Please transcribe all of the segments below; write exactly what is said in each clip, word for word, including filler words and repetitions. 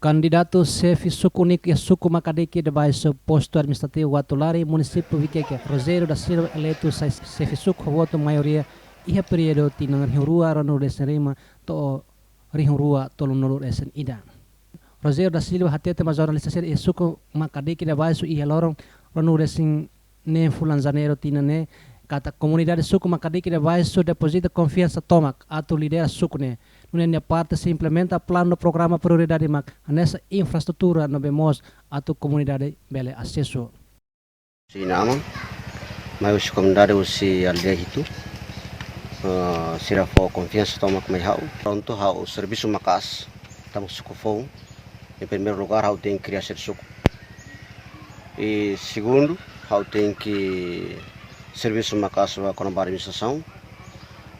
Kandidatu xefe suku úniku iha suku Makadiki de Baixo, postu administrativu Uatulari, munisípiu Viqueque, Rogério da Silva, eleitu sai xefe suku ho votu maioria iha períodu tinan rihun rua ruanulu resin lima to'o rihun rua tolunulu resin ida. Rogério da Silva hatete ba jornalista sira iha suku Makadiki de Baixo iha loron ruanulu resin neen fulan Janeiru tinan ne'e, katak komunidade suku Makadiki de Baixo depozita konfiansa tomak atu lidera suku ne'e. Nune'e nia parte sei implementa planu no programa prioridade mak hanesan infraestrutura no bee moos atu komunidade bele asesu. Husi inan-aman, mai husi komunidade husi aldeia hitu, eh, sira fó konfiansa tomak mai ha'u. Prontu ha'u servisu maka'as, tanba suku foun. Em primeiro lugar, ha'u tenke kria sira suku. I segundu, ha'u tenke servisu maka'as ba kona-ba administrasaun.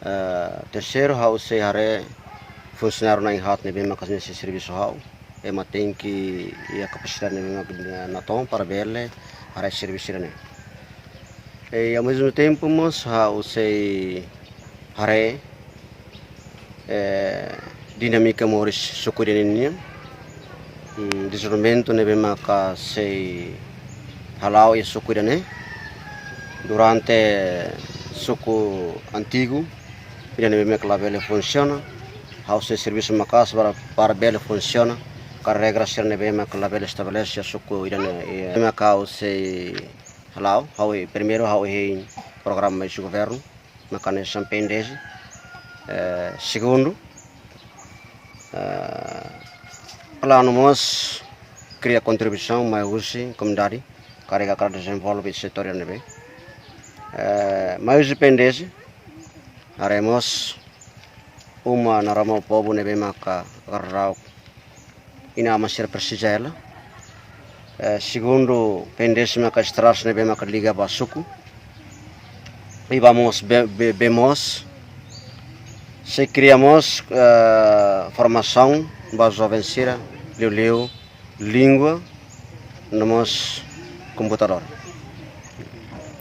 Eh, terseiru, ha'u sei haree funsionáriu na'in haat ne'ebé maka sei servisu ho ha'u. Ema tenke iha kapasidade ne'ebé maka natoon para bele haree servisu sira-ne'e. I ao mesmo tempo mós ha'u sei haree, eh, dinámika moris suku ida-ne'e nian. Hmm, dezenvolvimentu ne'ebé maka sei hala'o iha suku ida-ne'e. Durante suku antigu, ida ne'ebé maka labele funsiona, ha'u sei servisu maka'as para, para bele funsiona, ka regra sira ne'ebé maka labele estabelese iha suku ida-ne'e, eh, maka ha'u sei hala'o, ha'u primeiru ha'u hein programa husi governu, maka hanesan P N D S. Eh, segundu, eh, planu mós kria kontribuisaun mai husi komunidade, karik hakarak dezenvolve setór ne'ebé. Eh, mai husi P N D S, haree mós uma naroman povu ne'ebé maka hakarak inan-aman sira presiza hela. Eh, segundu, P N D S maka estrada ne'ebé maka liga ba suku. I ba mós bee, bee, bee moos. Sei kria mós, eh, formasaun ba joven sira, liuliu língua, no mós komputadór.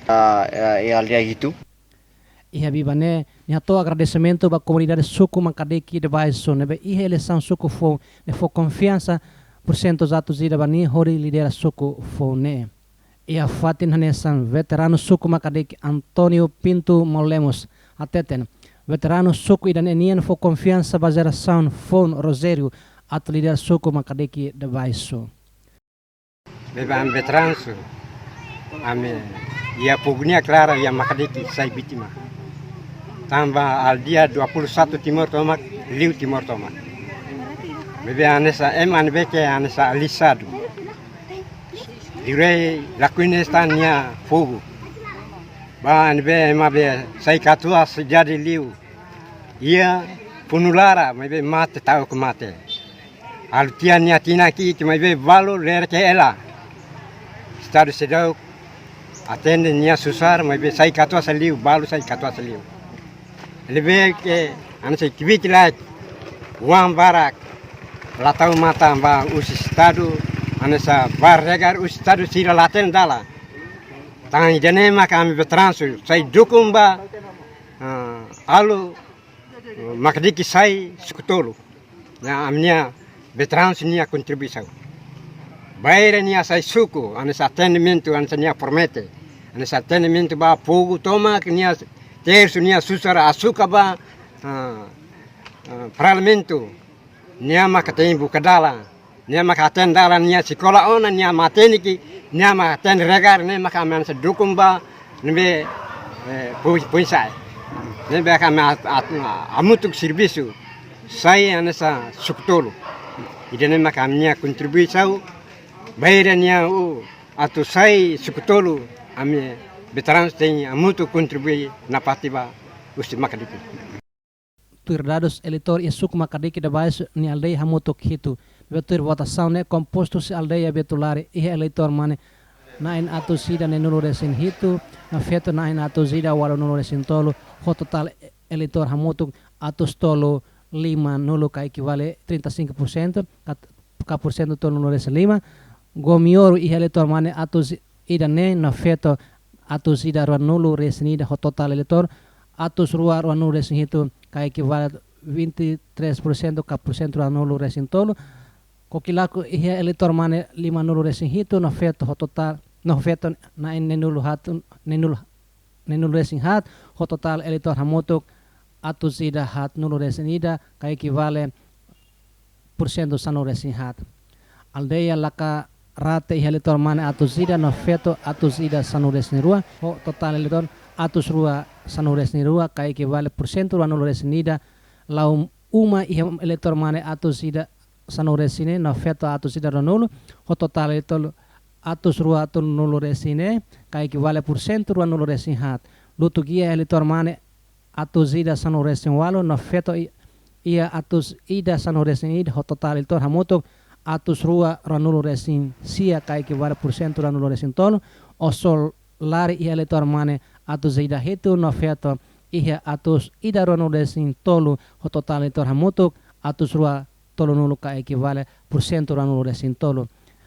Ah, eh, iha aldeia hitu. Iha biban ne'e, nia hato'o agradesimentu ba komunidade suku Makadiki de Baixo ne'ebé iha eleisaun suku foun ne'e fó konfiansa porsentu atus ida ba nia hodi lidera suku foun ne'e. Iha fatin hanesan veteranu suku Makadiki António Pinto Maulemos hateten, veteranu suku ida-ne'e nian fó konfiansa ba jerasaun foun Rogério atu lidera suku Makadiki de Baixo. Bebe, ami veteransu, ami iha povu nia klaran iha Makadiki sai vítima. Tanba aldeia dua puluh satu timur tomak, liu timur tomak. Bebe, hanesan ema ne'ebé ke hanesan alisadu. Liurai lakohi ne'e esta nia fogu. Ba ne'ebé ema be sai katuas jadi liu. Iha funu laran, maibé mate, ta'uk mate. Halo tiha nia tinan ki'ik, maibé balu lerek hela. Estadu seidauk atende nia susar, maibé sai katuas liu, balu sai katuas liu. Ne'ebé ke hanesan kbiit laek, oan barak, la tau matan ba husi estadu, hanesan ba regar husi estadu sira la hatene dalan. Tan ida-ne'e maka ami veteransu, sai dukung ba, ah, halo, Makadiki sai suku tolu. Ne'e ami-nia veteransu nia kontribuisaun. Bainhira nia sai suku, hanesan atendimentu, hanesan nia promete. Hanesan atendimentu ba povu tomak, nia tersu nia susar hasoru ba, ah, ah, parlamentu. Nia maka hatene buka dalan. Nia maka hatene dalan, nia eskola ona, nia matenek, nia maka hatene regar, ne'e maka ami hanesan dukung ba, ne'ebé, eh, poin, poin sai. Ne'ebé maka ami at-, at-, hamutuk servisu, sai hanesan suku tolu. Ida-ne'e maka ami-nia kontribuisaun, bainhira nia, uh, atu sai suku tolu, ami veteransu tenke hamutuk kontribui nafatin ba husi Makadiki. Tuir dadus eleitór iha suku Makadiki de Baixo nia aldeia hamutuk hitu. Ne'ebé tuir votasaun ne'e kompostu husi aldeia Betulari iha eleitór mane na'in atus ida neenulu resin hitu, no feto na'in atus ida ualunulu resin tolu, ho totál eleitór hamutuk atus tolu limanulu ka ekivale trinta e cinco por cento, ka, ka porsentu tolunulu resin lima. Gomióru iha eleitór mane atus ida neen no feto atus ida ruanulu resin ida ho totál eleitór atus rua ruanulu resin hitu ka ekivale vinte e três por cento ka porsentu ruanulu resin tolu. Kokilak iha eleitór mane lima nulu resin hitu no feto ho totál, no feto na'in neen nulu haat, neen nulu, neen nulu resin haat, ho totál eleitór hamutuk atus ida haat nulu resin ida, ka ekivale pursentu sanulu resin haat. Aldeia Laka Rate iha eleitór mane atus ida no feto atus ida sanulu resin rua, ho totál eleitór atus rua sanulu resin rua, ka ekivale pursentu rua nulu resin ida. Laumuma iha eleitór mane atus ida sanulu resin neen no feto atus ida rua nulu, ho totál eleitór atus rua tolu nulu resin neen, ka ekivale pursentu rua nulu resin haat. Lutu Gia eleitór mane atus ida sanulu resin walu no feto i-, iha atus ida sanulu resin ida, ho totál eleitór hamutuk atus rua rua nulu resin sia, ka ekivale pursentu rua nulu resin tolu. Osolari iha eleitór mane atus ida hitu no feto iha atus ida rua nulu resin tolu, ho totál eleitór hamutuk atus rua tolu nulu, ka ekivale pursentu rua nulu resin tolu.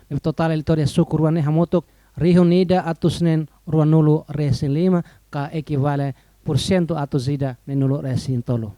Ne'ebé totál eleitór iha suku rua ne'e hamutuk rihun ida atus neen rua nulu resin lima, ka ekivale pursentu atus ida neen nulu resin tolu.